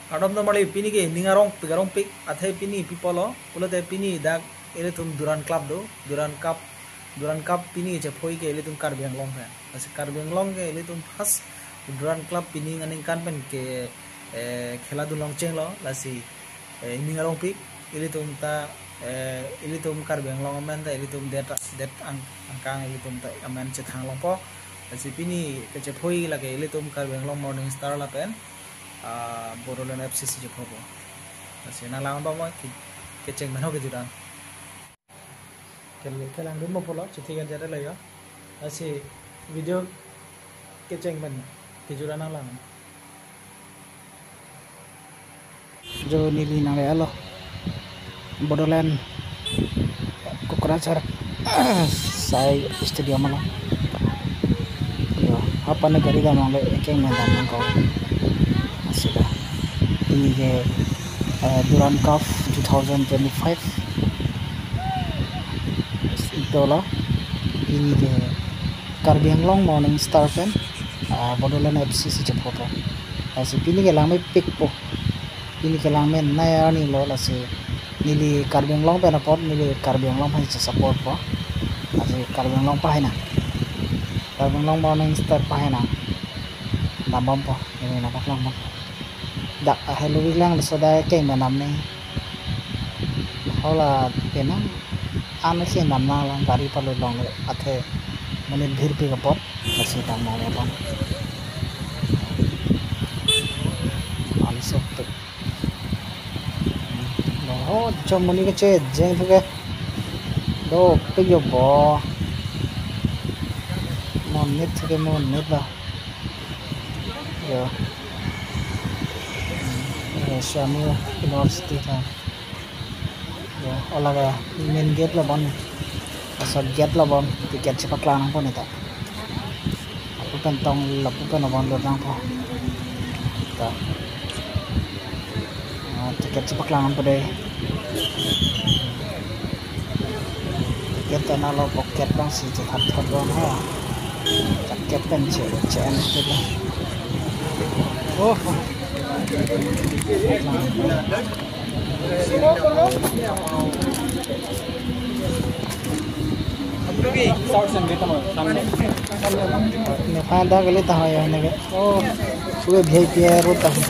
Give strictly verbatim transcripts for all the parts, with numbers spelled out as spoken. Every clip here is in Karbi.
Kardom, normally pini ke ning arongpik arongpik, athe pini pi apotlo pulote pini dak ilitum Durand Club do, Durand Cup, Durand Cup pini chephoi ke ilitum Karbi Anglong pen. Lasi Karbi Anglong ke ilitum first Durand Club pini aningkan pen ke, eh, khela dun longchenglo, lasi, eh, ning arongpik ilitum ta, eh, ilitum Karbi Anglong amen ta ilitum det, det ang, angkang ilitum ta amen chethang longpo. Lasi pini kechephoi lake ilitum Karbi Anglong Morning Star lapen, ah, Bodoland F C si chephopo. Lasi nanglang bom ke, kecheng meno kejut an. Kel-, kelang dun mo pulo, chithi kan jare layo. Lasi video kecheng pen kejut an nanglang. Jo neli nangle-alo Bodoland Kokrajhar Sai Stadium along. Jo, hapan gari dam nangle, ekeng pen dam nangkok. Asida. Pini ke, eh, Durand Cup two thousand twenty-five. Dolo. Pini ke Karbi Anglong Morning Star pen, ah, Bodoland F C si chephopo. Lasi pini kelang mepikpo. Pini kelang menei arnilo, lasi neli Karbi Anglong pen apot, neli Karbi Anglong pen si support po. Lasi Karbi Anglong pahai nang. Karbi Anglong Morning Star pahai nang. Dam bompo, neli nangpaklang bompo. Dak ahelo lang, laso dak ekeng pen dam nang. Hala penang an si dam nanglang, gari palut longle, athe monit bhirpik apot, lasi dam nangle abang. An sopik. Oh, chom monit kechejeng thu ke. Dopik jo bo. Monit thu ke monit la. Jo. Eh, Swami University ta. Jo, ola ke main gate lo bon. Laso gate lo bon, ticket chepaklang nangpo neta. Lapu pen tong, lapu pen abang lut nangpo. Ta. Ah, ticket chepaklang nangpo dei. Ticket ta nalo pocket abang si chethap thap abang ha. Jacket pen che, che-en ke. Oh. Ne pada kali tahu ya ne. Oh, sudah V I P room tahu.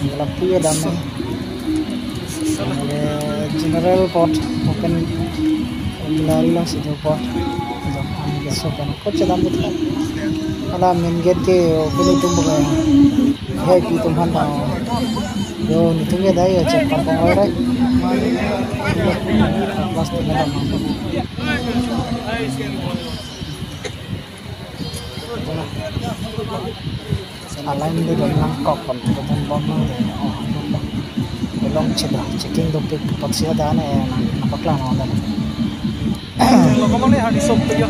Dalam puyo dam ne. General pot, open, lari lang situ pot. Dam, kami ke sopan. Kok chedam betul. Hala main gate ke open itu bukan. V I P atum aphan ta. Jo, netum ke dai ya, chek pon pon oi rai. Plastic na dam. Alai ni dam nangkok pon, dam bom nang de. Oh, belum chek dah, checking dopik apotsi ada ne, nang, nangpaklang nang dah. Lo, kamu nih hari Sabtu ya.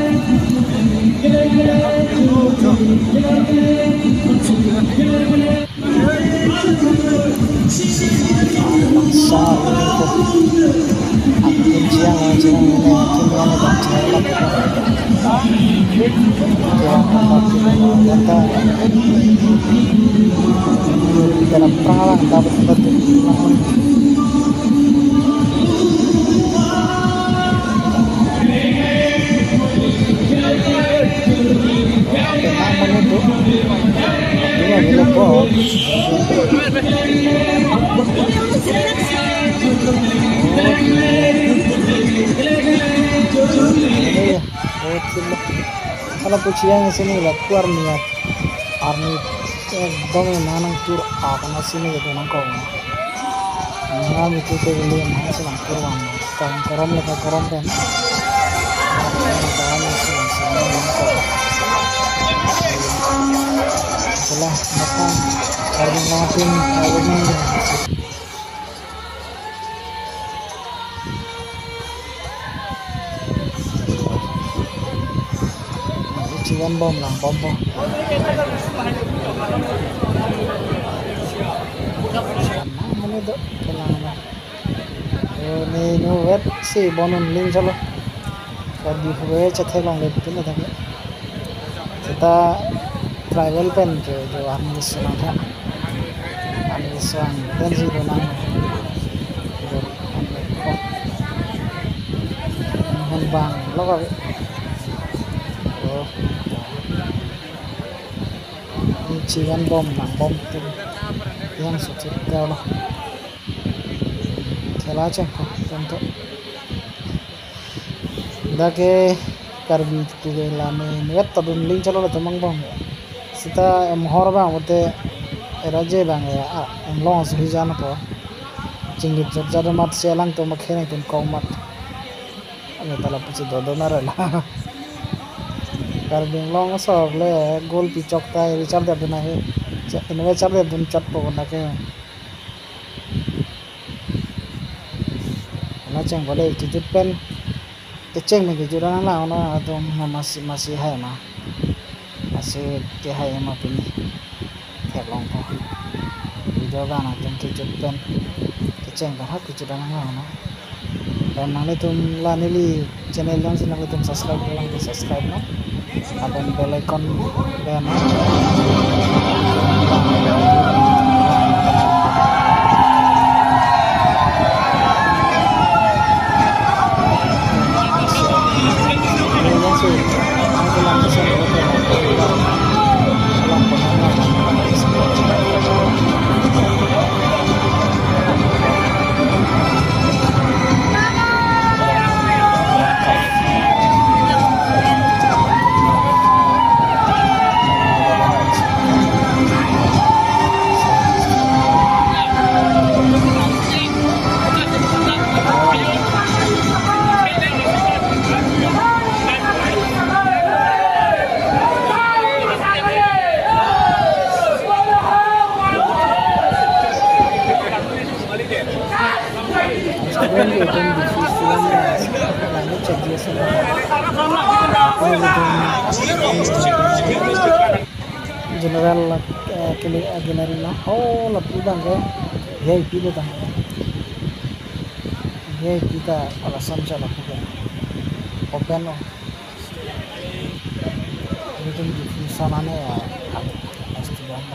Hala puchi yang sini la keluar niat. Army ekdom nang nangtur akan asini gitu nangkok. Nang itu ke beli nang si nangtur wan. Kang korom le ka korom pen. Kang si nang si nangkok. Itulah maka Karbi Anglong atum Karbi Anglong. Chiwan bom lang bom bom. Mane do kelang na. Ini nu wet si bonun ling chalo. Kadi huwe chethe longle pin na thang. Seta tribal pen ke jo army si nang tha. Army si Bang, dan si donang. Han bang, lo ka. Oh. Chivan bom, nang bom tin. Yang suksit lo. Khela chengpo, tentu. Dak ke Karbi tu ke lame newet tadun ling chalo la tomang bom. Sita em hor bang bote era je bang ya, ah, em long suhi jan po. Chingit jot jat mat si alangtum akhene tun kong mat. Ame tala pusi dodo na rela. Karbi Anglong sok le goal pichok ta Richard Debdun ahe. Che, inve Richard Debdun chot po na ke. Nang cheng bole kejut pen. Kecheng pen kejut nang la ona atum na masi, masi hai ma. Masi ke hai ma pini. Theklong po. Video bang atum kejut pen. Kecheng pen hap kejut nang la ona. Pen nanglitum la neli channel jongsi nanglitum subscribe lang, subscribe non. Lapen bell icon pen non. General, eh, kili, eh, general na. Oh, lapu bang ke V I P lo tang. V I P ta pala samja lapu ke. Open lo. Ini tu di sana ne ya. Pasti bang.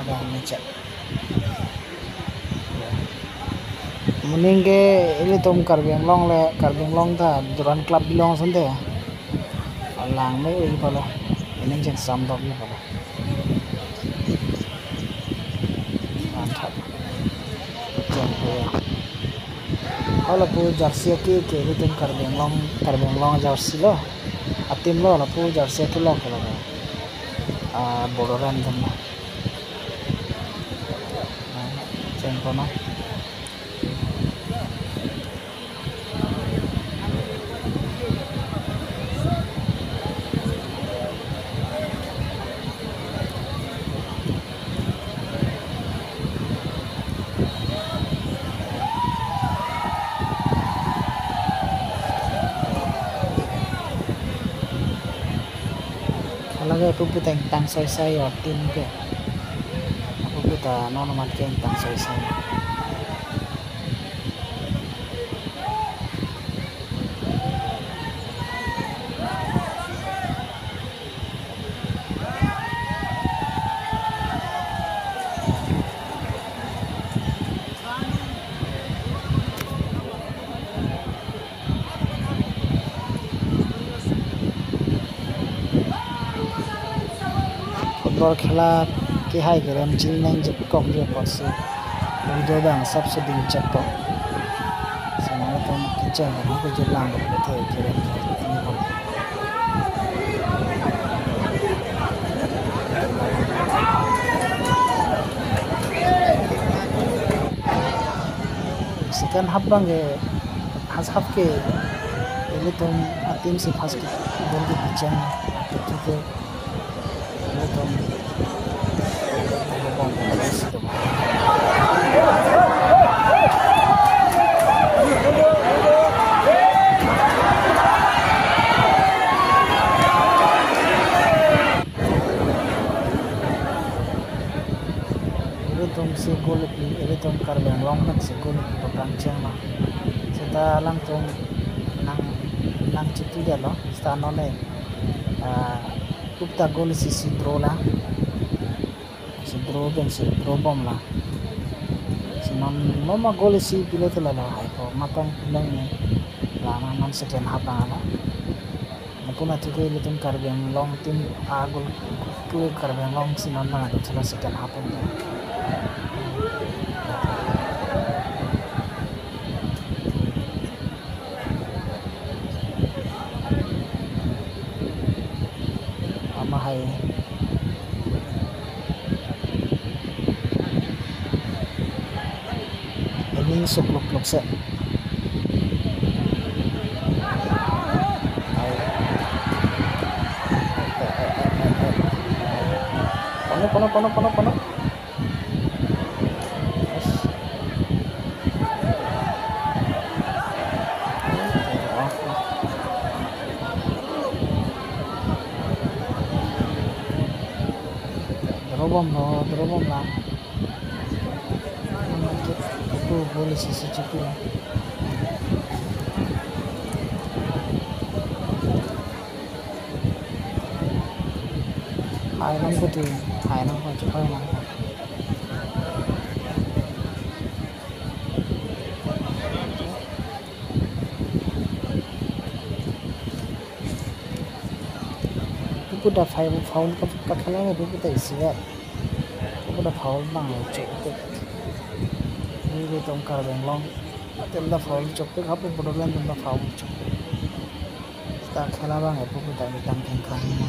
Ada ngecek. Moning ke ilitum Karbi Anglong le, Karbi Anglong ta Durand Club bilong asonte. Alang me uli pala. Ini jeng samdok ni pala. Mantap. Jeng ko ya. Kalau pu jersey ke, ke ilitum Karbi Anglong, Karbi Anglong jersey lo. A-team lo, lapu jersey ke lo kalau. Ah, Bodoland atum lo. Cheng kono. Halake pupu teng tang soi sai ya team ke. Pupu ta non mat ke tang soi sai. Football khela kehai kerem chingnang jepkok je apotsi video bang asapsi dingchekpo. Sena atum kecheng ko kejut lang ko the kerem. Second half bang ke, first half ke, ilitum a-team si first ke, goal ke kecheng, ke, ke, ke, ilitum, ilitum si goal pi, ilitum Karbi Anglong pen si goal pi paprang cheng ma. Seta alangtum nang, nang chiti dalo, seta non ne, ah, upta goal si si draw la. Si Draw pensi, draw bom la. Si non lo ma goal isi pilo te la lahai ko, matang pinang ni. La non non second half lang la. Lapu na thik ke ilitum Karbi Anglong team a goal pu Karbi Anglong si non lang do chala second half pun. Amahai. Ening sukluk luk se. Pano, pano, pano, pano, pano. Draw bom lo, draw bom la. Itu boleh sisi cukup. Hai nang putih, hai nang putih, hai nang putih. Pupu ta foul, foul ka, ka khalang pupu ta isi ya. Pupu ta foul bang chokpik. Ni ilitum Karbi Anglong atum ta foul chokpik, hapu Bodoland atum ta foul chokpik. Ta khela bang pupu ta ni tam keng kang na.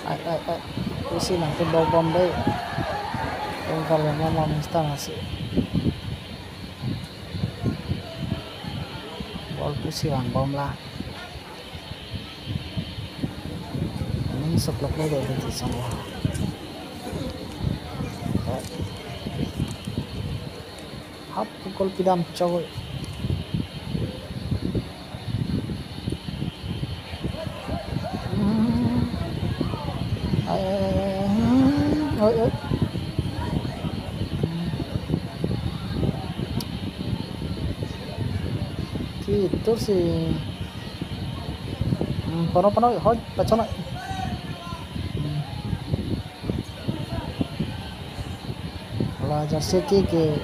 Ai, ai, ai. Isi nang pun bom bom dei. Tungkal yang mau mista nasi. Ball pusi bang bom la. Ini seplok lo dei di sana. Hap pukul pidam cowok. Hmm. Ai, ai, ai, ai. Hmm. Oi, oi. Hmm. Itu sih. Hmm, pano, pano, hoi, pachana. Hmm. La jersey ke ke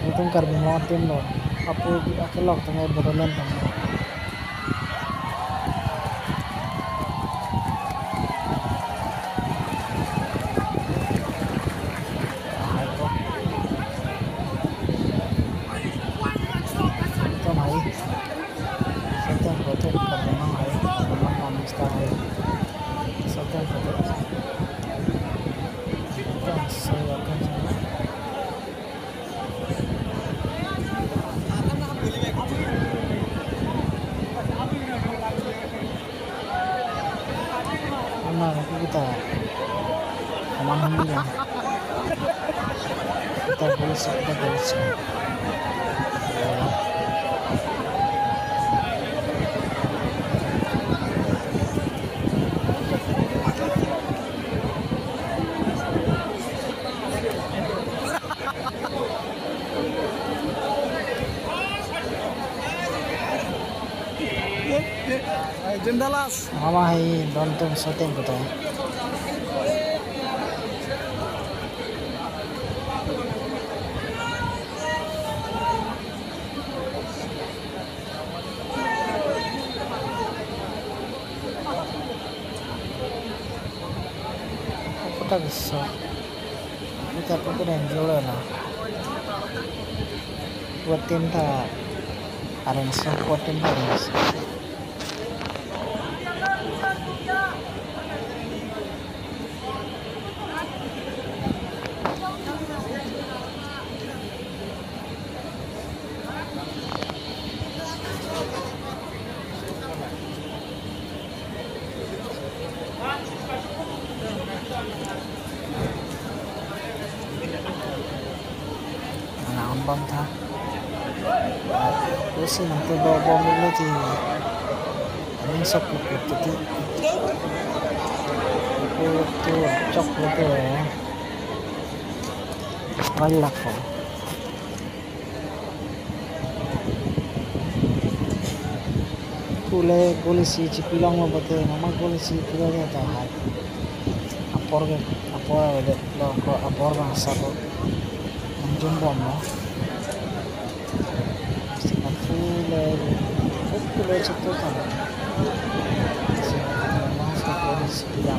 itum Karbi Anglong team lo. Apu akelok tangte Bodoland tang. Hai ko. Itum hai. Satan kote Karbi Anglong hai, Karbi Anglong mista hai. Satan kote. Satan saya akan sana. Ama, kita aman ham ya. Kita boleh sih, kita boleh sih. Jendalas. Mama hai don tum shooting putai. Puta bisa. Kita pun kena enjoy lah. Buat tim ta areng sa, buat tim ta areng sa. Nang bom tha. Pusi nang tu bom bom lo ti. Nang sok lo ti. Lo tu chok lo tu. Wildlife. Kule goal isi chipilong lo bote, mama goal isi pilo ta hai. Apor ke, apor avedet lo ko, apor bangsa ko. Nangjum bomlo. Sina kule, kule chetu kan. Sina mama sa goal isi pilo.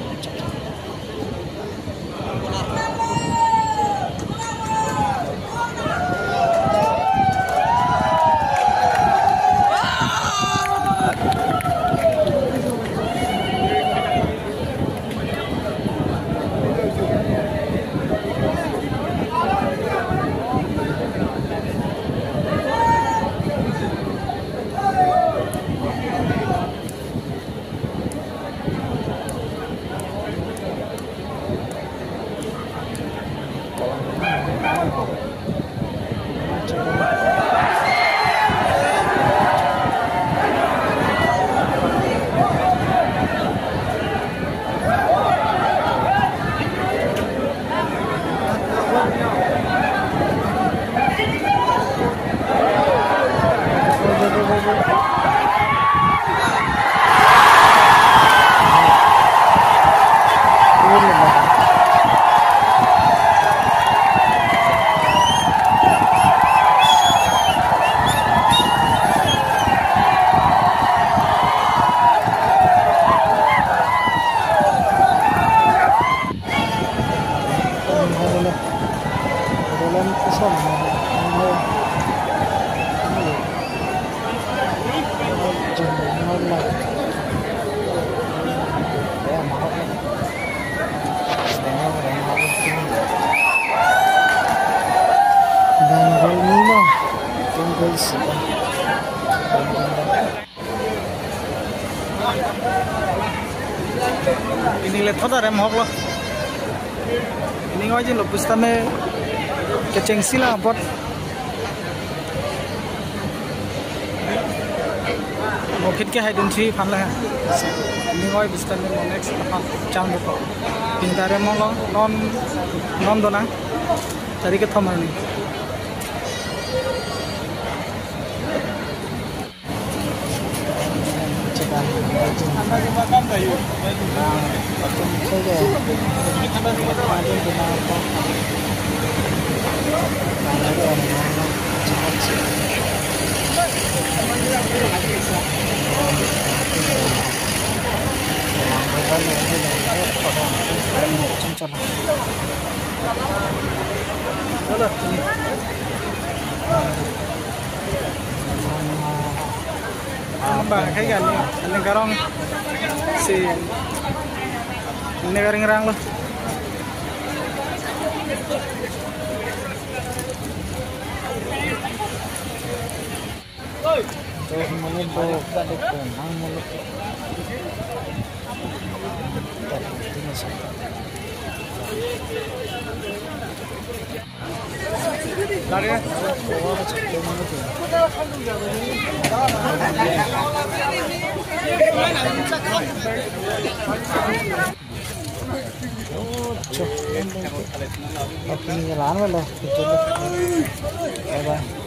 Bengal nilo, Bengal sita. Pini le thot arem hok lo. Pini ngoi jin lo pusitame kechengsi lang apot. Mo phit ke hai dun si phan le. Pini ngoi pusitame mo next aphan chang do ko. Pini ta arem hok lo, non, non donang. Tarik kethom arni. Ba, khai kan, aning karong si, aning karing rang lo. Apni jalan wala. Bye bye.